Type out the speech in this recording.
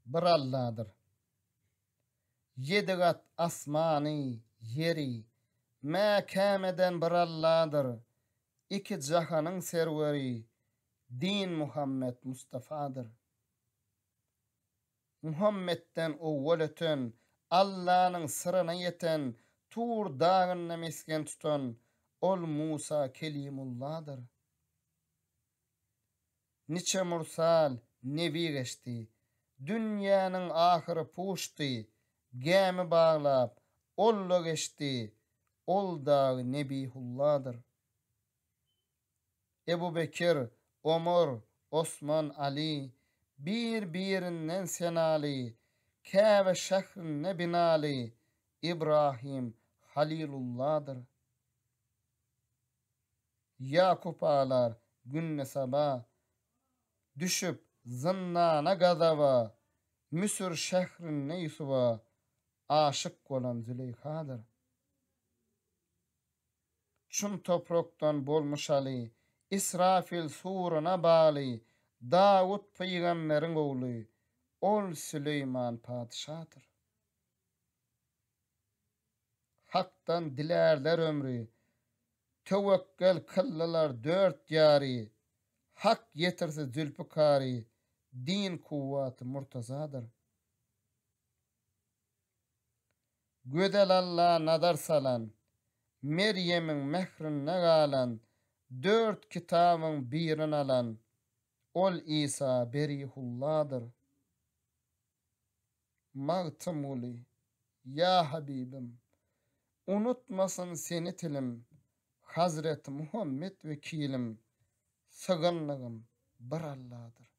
bir Alladyr. Ýedi gat asmany, ýeri, Mäkäm eden bir Alladyr. Iki jahanyň serweri, Din Muhammet Mustafadyr. Muhammetden owwal öten, Allanyň syryna ýeten, Tur dagynda mesgen tutan, Ol Musa Kelimulladyr. Niçe mursal, nebi geçdi, Dünýäniň ahyry puşdy, Gämi baglap, ol-da geçdi, Ol dagy Nebihulladyr. Ebu Bekir, Omar, Osman, Aly, Bir-birinden senaly, Käbe şährinde binaly, Ibrahim Halilulladyr. Ýakup aglar günde saba, Düşüp zyndana gazaba, Müsür şährinde Ýusuba, Aşyk bolan Züleýhadyr. Çün toprakdan bolmuş Aly, Israfil suruna bagly, Dawut pygamberiň ogly, ol Süleýman patyşadyr. Hakdan dilärler ömri, Töwekgel kyldylar dört ýary, Hak ýetirse Zülpükary, Din kuwwaty Murtazadyr. Gözel Alla nazar salan, Merýemiň mährinde galan, Dört kitabyň birin alan, Ol Isa Berihulladyr. Magtymguly, ýa Habibim, Unutmasyn seni tilim, Hazreti Muhammet wekilim, Sygynlygym bir Alladyr.